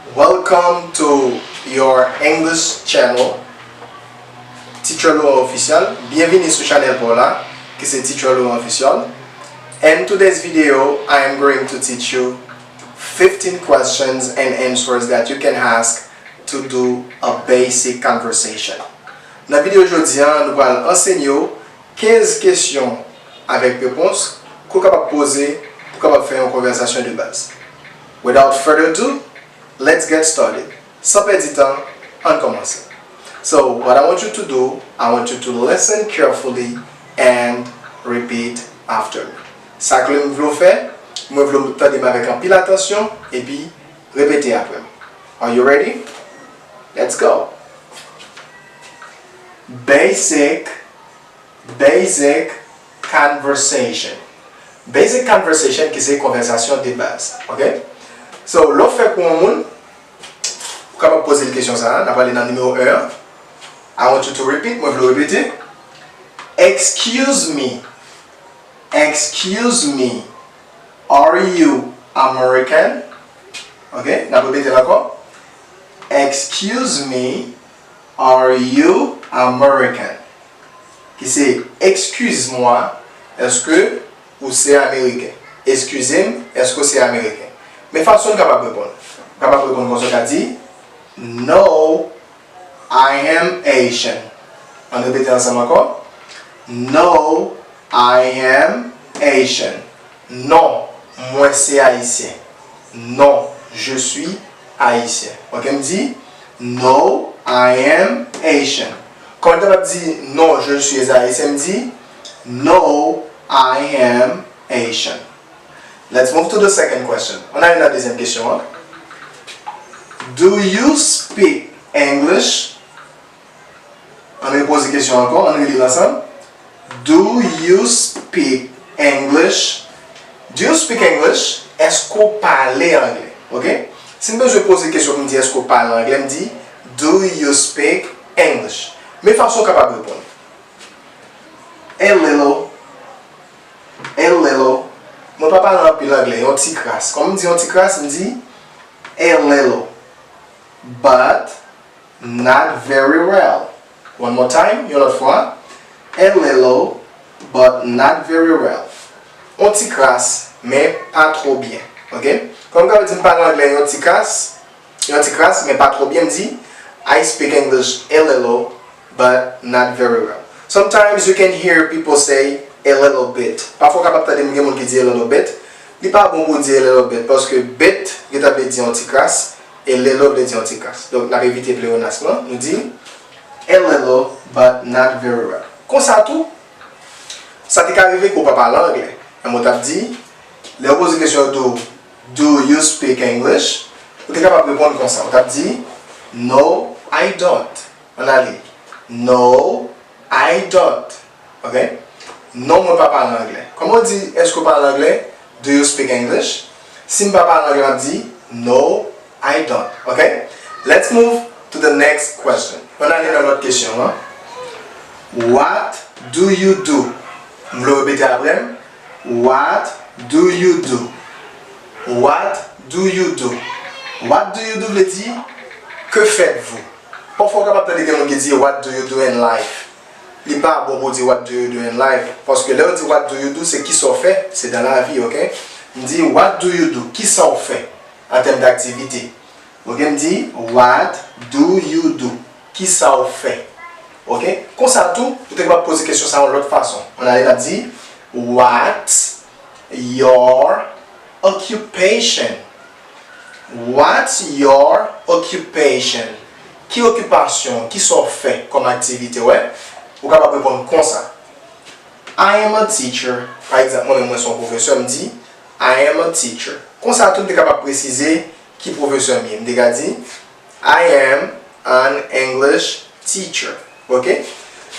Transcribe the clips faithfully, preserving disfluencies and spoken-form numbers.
Welcome to your English channel, Teacher Laurent Official. Byenvini sou chanèl pa w la, ki se Teacher Laurent Official. In today's video, I am going to teach you fifteen questions and answers that you can ask to do a basic conversation. Nan videyo jodi a, nou pral ansenye w kenz kesyon avèk repons ke w kapab poze pou w kapab fè yon konvèsasyon de baz. Without further ado, let's get started. San pèdi tan, ann kòmanse. So, what I want you to do, I want you to listen carefully and repeat after me. Sa ke m vle w fè, mwen vle w tande m avèk anpil atansyon, epi repete apre m. Are you ready? Let's go! Basic, basic conversation. Basic conversation ki se konvèsasyon de baz, ok? So, lè w fèk wè yon moun, ou kapab poze l kesyon sa a, n ap ale nan nimewo en an. I want you to repeat, mwen vle w repete. Excuse me. Excuse me. Are you American? Ok, n ap repete l ankò. Excuse me, are you American? Ki se, excuse-moi, est-ce que ou se ameriken? Eskize m, èske w se ameriken? Men fason n kapab reponn. Ou kapab reponn konsa, w ka di, No, I am Haitian. Ann repete ansanm ankò. No, I am Haitian. Non, mwen se ayisyen. Non, je suis haïtien. Ok, m di, No, I am Haitian. Kòman m ta kapab di, Non, je suis haïtien, m di, No, I am Haitian. Let's move to the second question. Ann ale nan dezyèm kesyon an. Do you speak English? Ann repoze kesyon an ankò, ann reli l ansanm. Do you speak English? Do you speak English? Èske w pale anglè? Ok? Si m bezwen poze kesyon pou m di èske w pale anglè, m di, Do you speak English? Men fason w kapab reponn. A little. A little. Mwen pa pale anpil anglè, yon ti kras. Kòman m di yon ti kras? M di a little, but not very well. One more time, yon lòt fwa. A little, but not very well. Yon ti kras, men pa twò byen. Ok? Kòman m ka di m pale anglè yon ti kras, yon ti kras, men pa twò byen, m di, I speak English a little, but not very well. Sometimes you can hear people say a little bit. Pafwa w kapab tande gen moun ki di a little bit. Li pa bon pou w di a little bit, paske bit gentan vle di yon ti kras, e little vle di yon ti kras. Donk, n ap evite pleonasm lan, nou di a little, but not very well. Konsa tou, sa te ka rive ke w pa pale anglè. Menm w t ap di, lè yo poze kesyon tou, Do you speak English? Ou te kapab reponn konsa. Ou t ap di, No, I don't. Ann ale. No, I don't. Ok? Non, mwen pa pale anglè. Kòman w di, Èske w pale anglè? Do you speak English? Si m pa pale anglè, m ap di, No, I don't. Ok? Let's move to the next question. Ann ale nan lòt kesyon an. What do you do? M vle w repete apre m. What do you do? What do you do? What do you do vle di, Que faites-vous? Pafwa w kapab tande gen moun ki di, What do you do in life? Li pa bon pou w di, What do you do in life? Paske lè w di, What do you do? Se kisa w fè, se dans la vie, ok? M di, What do you do? Kisa w fè an tèm d'aktivite? Ok, m di, What do you do? Kisa w fè? Ok? Konsa tou, ou te kapab poze kesyon sa a yon lòt fason. Ann ale, n ap di, What's your occupation? What's your occupation? Ki okipasyon, kisa w fè kòm aktivite, wè? Ou kapab reponn konsa. I am a teacher. Pa egzanp, mwen menm, mwen se yon pwofesè, m di, I am a teacher. Konsa tou, m te kapab presize ki pwofesè m ye. M te ka di, I am an English teacher. Ok?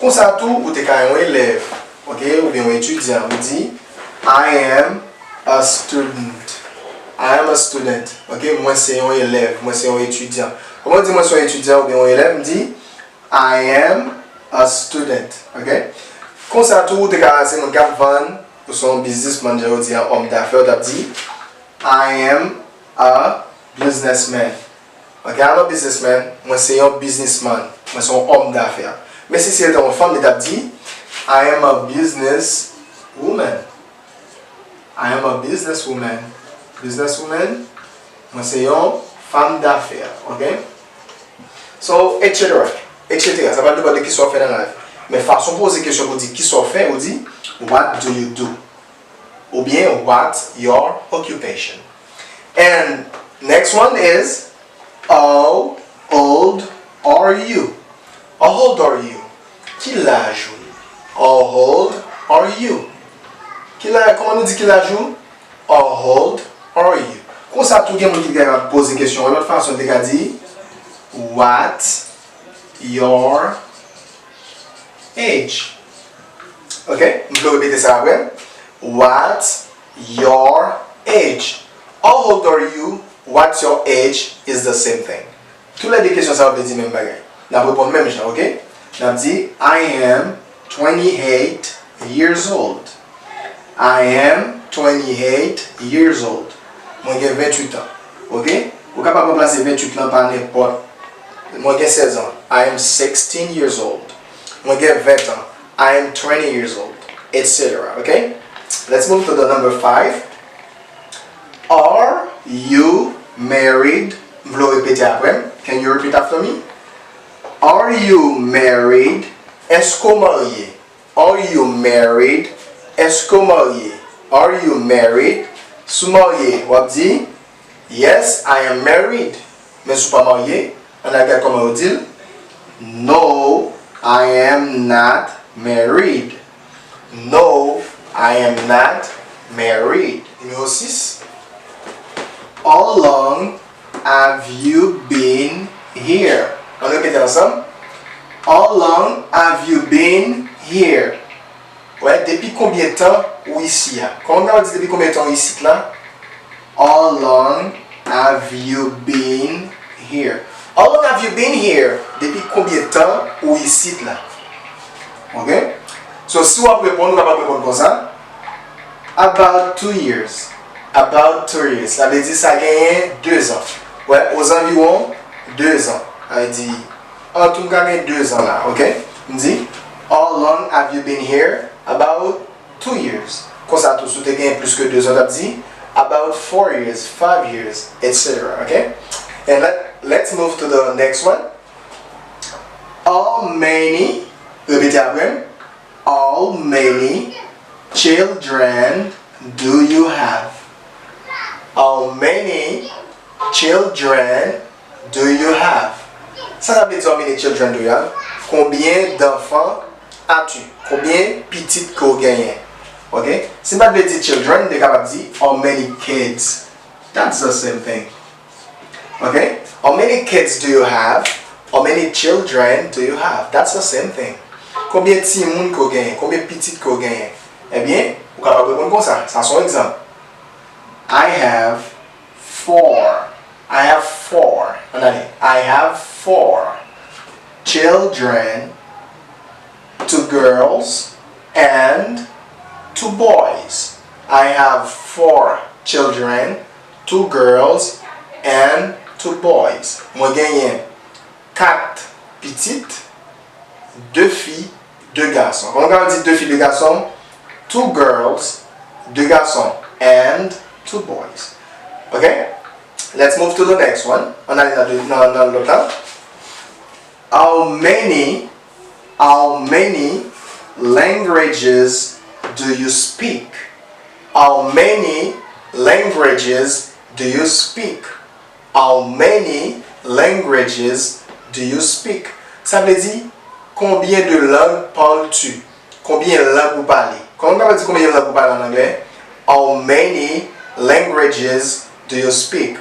Konsa tou, ou te ka yon elèv, ok, oubyen yon etidyan. Ou di, I am a student. I am a student. Ok? Mwen se yon elèv, mwen se yon etidyan. Kòman w di mwen se yon etidyan oubyen yon elèv? M di, I am a student. Ok? Konsa tou, ou te ka, se moun k ap vann, ou se yon biznismann, jan yo di an, homme d'affaires, ou t ap di, I am a businessman. Ok, I'm a businessman. Mwen se yon biznismann. Mwen se yon òm dafè. Men si se te yon fanm, li t ap di, I am a business woman. I am a business woman. Business woman. Mwen se yon fanm dafè. Ok? So, et cetera. Et cetera. Sa pral depann de kisa w fè nan lavi. Men fason w poze kesyon pou di kisa w fè, ou di, what do you do? Oubyen, what's your occupation? And next one is, how old are you? How old are you? Ki laj ou? How old are you? Ki laj, kòman nou di ki laj ou? How old are you? Konsa tou gen moun ki te ka poze kesyon yon lòt fason, te ka di, what your age? Ok? M vle w repete sa apre. What your age? How old are you? What's your age is the same thing. Tou lè de kesyon sa yo vle di menm bagay. N ap reponn menm jan, ok? N ap di, I am twenty-eight years old. I am twenty-eight years old. Mwen gen venntuit an. Ok? Ou kapab ranplase venntuit lan pa nenpòt. Mwen gen sèz an. I am sixteen years old. Mwen gen ven an. I am twenty years old. Et cetera. Ok? Let's move to the number five. Are you married? M vle w repete apre m. Can you repeat after me? Are you married? Èske w marye? Are you married? Èske w marye? Are you married? Si w marye, w ap di, yes, I am married. Men si w pa marye, ann al gad kòman yo di l. No, I am not married. No, I am not married. Nimewo sis. How long have you been here? Ann repete ansanm. How long have you been here? Wè, depi konbyen tan ou isi a? Kòman w ta di depi konbyen tan ou isit la? How long have you been here? How long have you been here? Depi konbyen tan ou isit la? Ok? So, si w ap reponn, ou kapab reponn konsa. About two years. About two years. Sa vle di sa genyen de zan. Wè, ozanviwon de zan. Sa vle di, an tou, m ka gen de zan la, ok? M di, how long have you been here? About two years. Konsa tou, si w te genyen plis ke de zan, w t ap di, about four years, five years, et cetera, ok? And let, let's move to the next one. How many, repete apre m. How many children do you have? How many children do you have? Sa sa vle di, how many children do you have? Combien d'enfants as-tu? Konbyen pitit ke w genyen? Ok? Si m pa t vle di children, m te kapab di, how many kids? That's the same thing. Ok? How many kids do you have? How many children do you have? That's the same thing. Konbyen timoun ke w genyen? Konbyen pitit ke w genyen? Ebyen, ou kapab reponn konsa. Sa se yon egzanp. I have four. I have four. Ann ale. I have four children, two girls and two boys. I have four children, two girls and two boys. Mwen genyen kat pitit, de fi, de gason. Kòman w kapab di de fi, de gason? Two girls, de gason, and two boys. Ok? Let's move to the next one. Ann ale nan de, nan, nan lòt la. How many, how many languages do you speak? How many languages do you speak? How many languages do you speak? Sa vle di, konbyen de lang parles-tu? Konbyen lang ou pale? Kòman w kapab di konbyen lang ou pale an anglè? How many languages do you speak?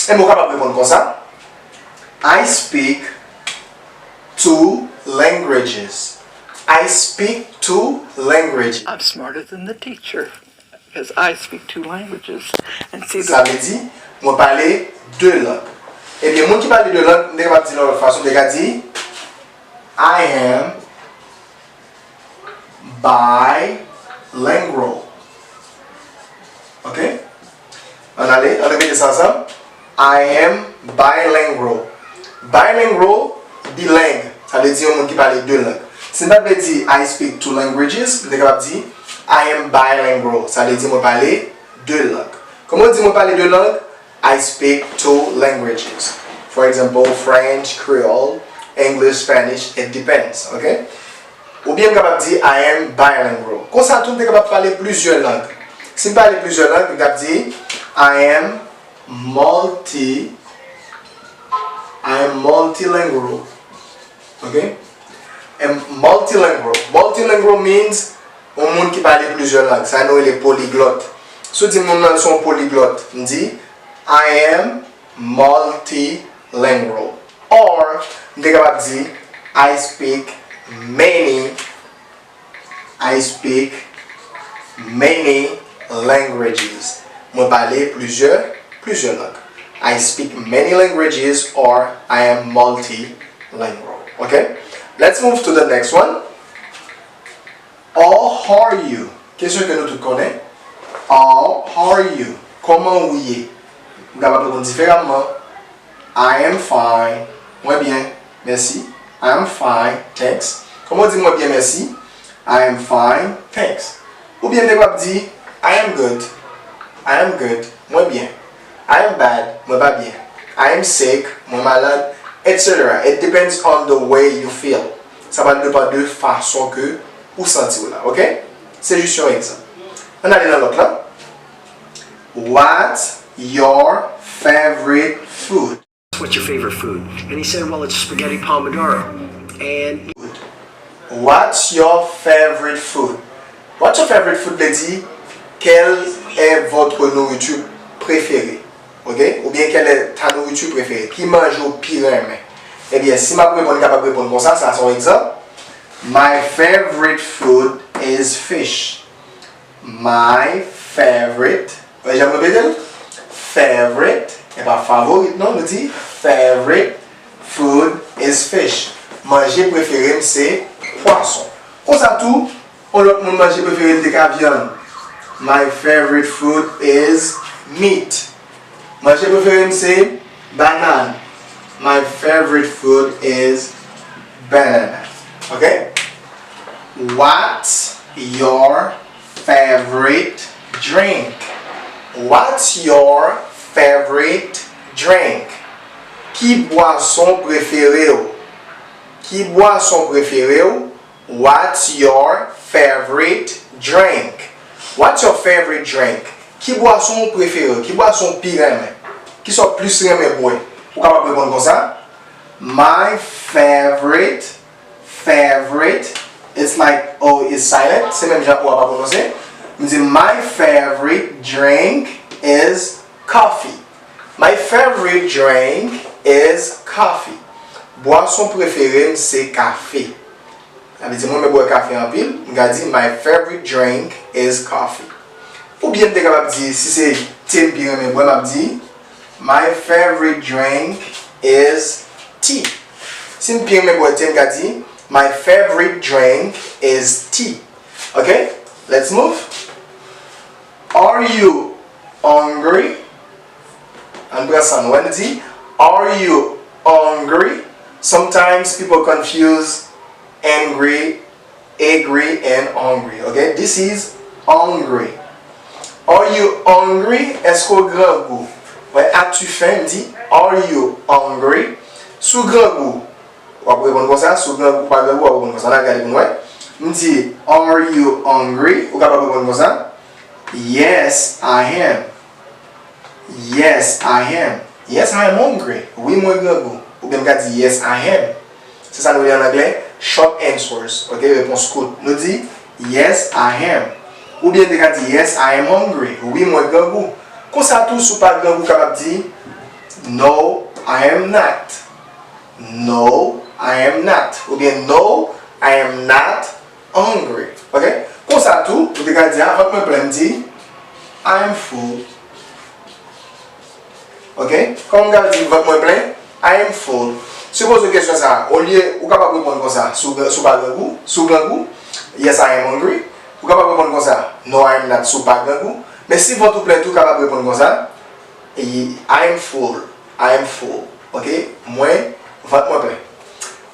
E ou kapab reponn konsa. I speak two languages. I speak two languages. I'm smarter than the teacher, 'cause I speak two languages. And see the Sa vle di, mwen pale de lang. Ebyen, moun ki pale de lang, m te kapab di nan lòt fason, m te ka di, I am bilingual. Ok? Ann ale, ann repete sa ansanm. I am bilingual. Bilingual, bileng. Sa vle di yon moun ki pale de lang. Si m ta vle di I speak two languages, m te kapab di I am bilingual. Sa vle di mwen pale de lang. Kòman w di mwen pale de lang? I speak two languages. For example, French, Creole, English, Spanish, it depends, ok? Oubyen m kapab di I am bilingual. Konsa tou, m te kapab pale plizyè lang. Si m pale plizyè lang, m t ap di I am multi I am multilingual. Ok? I'm multilingual. Multilingual means yon moun ki pale plizyè lang. Sa nou rele poliglot. Si w di moun nan se yon poliglot, m di I am multilingual. Or, m te kapab di I speak many I speak many languages. Mwen pale plizyè, plizyè lang. I speak many languages or I am multilingual. Ok? Let's move to the next one. How are you? Kesyon ke nou tout konnen. How are you? Kòman ou ye? M kapab reponn diferaman. I am fine. Mwen byen. Mèsi. I am fine. Thanks. Kòman w di mwen byen, mèsi? I am fine. Thanks. Oubyen m te kapab di I am good. I am good. Mwen byen. I am bad. Mwen pa byen. I am sick. Mwen malad. Et cetera. It depends on the way you feel. Sa pral depann de fason ke ou santi w la. Ok? Se jis yon egzanp. Ann ale nan lòt la. What's your favorite food? What's your favorite food? And he said, well, it's spaghetti pomodoro. And What's your favorite food? What's your favorite food vle di quelle est votre nourriture préférée? Ok? Oubyen quelle est ta nourriture préférée? Ki manje w pi renmen? Ebyen, si m ap reponn, m kapab reponn konsa, sa se yon egzanp. My favorite food is fish. My favorite. Wè jan m repete l? Favorite. E pa favorit non, nou di favorite food is fish. Manje prefere m se pwason. Konsa tou, yon lòt moun manje prefere l te ka vyann. My favorite food is meat. Manje prefere m se banane. My favorite food is banana. Ok? What's your favorite drink? What's your favorite drink? Ki bwason prefere w? Ki bwason prefere w? What's your favorite drink? What's your favorite drink? Ki bwason w prefere? Ki bwason w pi renmen? Kisa w plis renmen bwè? Ou kapab reponn konsa. My favorite, favorite, it's like O is silent. Se menm jan O a pa pwononse. M di, my favorite drink is coffee. My favorite drink is coffee. Bwason prefere m se kafe. Sa vle di mwen renmen bwè kafe anpil, m ka di my favorite drink is coffee. Oubyen m te kapab di, si se te m pi renmen bwè, m ap di my favorite drink is tea. Si m pi renmen bwè te, m ka di my favorite drink is tea. Ok? Let's move. Are you hungry? Ann pran san nou. Wè nou di, are you hungry? Sometimes people confuse angry, agree and hungry. Ok? This is hungry. Are you hungry? Èske w grangou? Wè, as-tu faim? M di, are you hungry? Si w grangou, w ap reponn konsa. Si w grangou, w pa grangou, w ap reponn konsa. Ann al gade pou n wè. M di, are you hungry? Ou kapab reponn konsa. Yes, I am. Yes, I am. Yes, I am hungry. Wi, mwen grangou. Oubyen m ka di, yes, I am. Se sa nou rele ann anglè, short answers. Ok, repons kout. Nou di, yes, I am. Oubyen te ka di, yes, I am hungry. Wi, mwen grangou. Konsa tou, si w pa grangou, w kapab di, no, I am not. No, I am not. Oubyen no, I am not hungry. Ok? Konsa tou, ou te ka di, a, vant mwen plen, m di, I am full. Ok? Kòman m ka di vant mwen plen? I am full. Si w poze w kesyon sa a, olye, ou kapab reponn konsa, si w, si w pa grangou, si w grangou, yes, I am hungry. Ou kapab reponn konsa, no, I am not, si w pa grangou. Men si vant ou plen tou, ou kapab reponn konsa, I am full. I am full. Ok? Mwen, vant mwen plen.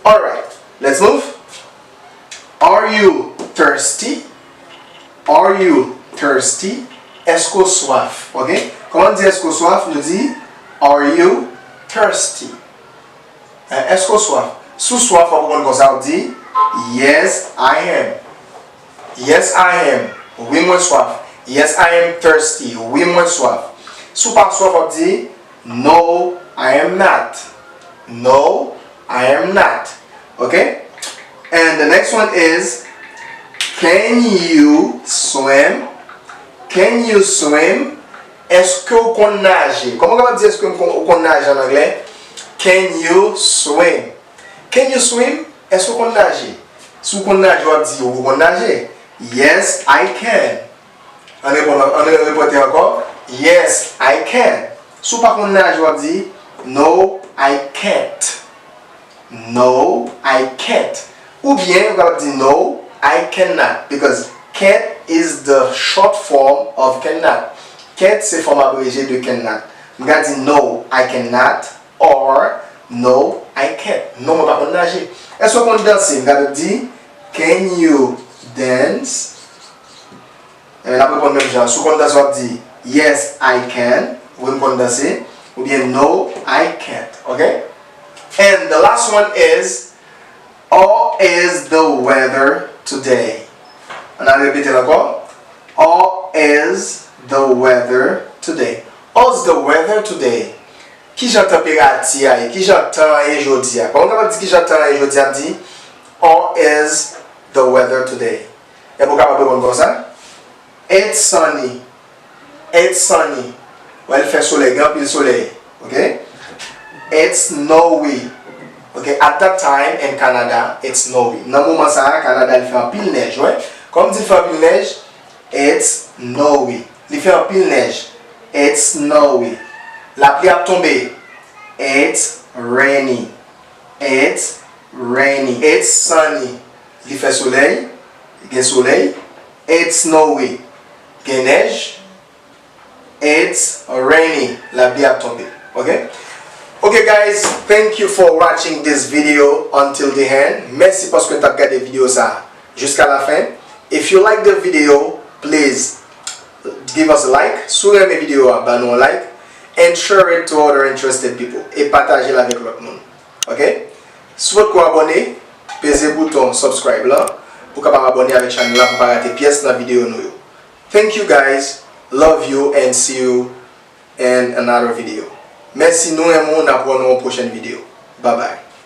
Alright, let's move. Are you thirsty? Are you thirsty? Èske w swaf? Ok? Kòman n di èske w swaf? Nou di, are you thirsty? Eh, èske w swaf? Si w swaf, w ap reponn konsa, w di, yes, I am. Yes, I am. Wi, mwen swaf. Yes, I am thirsty. Wi, mwen swaf. Si w pa swaf, w ap di, no, I am not. No, I am not. Ok? And the next one is, can you swim? Can you swim? Èske w konn naje? Kòman w kapab di èske w konn naje an anglè? Can you swim? Can you swim? Èske w konn naje? Si w konn naje, w ap di, wi, w konn naje. Yes, I can. Ann reponn, ann repete ankò. Yes, I can. Si w pa konn naje, w ap di, no, I can't. No, I can't. Oubyen, ou kapab di, no, I cannot. Because can't is the short form of cannot. Can't se fòm abreje de cannot. M ka di, no, I cannot. Or, no, I can't. Non, mwen pa konn naje. Èske w konn danse? M ka di, can you dance? Ebyen, n ap reponn menm jan. Si w konn danse, w ap di, yes, I can. Wi, m konn danse. Oubyen, no, I can't. Ok? And the last one is, how is the weather today? Ann al repete l ankò. How is the weather today? How's the weather today? Kijan tanperati a ye? Kijan tan an ye jodi a? Kòman w kapab di kijan tan an ye jodi a? Di, how is the weather today? Epi w kapab reponn konsa, it's sunny. It's sunny. Wè, l fè solèy, gen anpil solèy. Ok? It's snowy. Ok, at that time in Canada, it's snowy. Nan moman sa a, Kanada, l fè anpil nèj, wè. Kòm di l fè anpil nèj, it's snowy. Li fè anpil nèj. It's snowy. Lapli ap tonbe. It's rainy. It's rainy. It's sunny. Li fè solèy. Gen solèy. It's snowy. Gen nèj. It's rainy. Lapli ap tonbe. Ok? Ok, guys, thank you for watching this video until the end. Mèsi paske w t ap gade videyo sa a jiska lafen. If you like the video, please give us a like. Si w renmen videyo a, ba nou yon like. And share it to other interested people. E pataje l avèk lòt moun. Ok? Si w potko abòne, peze bouton subscribe lan pou w kapab abòne avèk chanèl la pou w pa rate pyès nan videyo nou yo. Thank you, guys. Love you and see you in another video. Mèsi, nou renmen w, n ap wè w nan yon pwochèn videyo. Bye bye.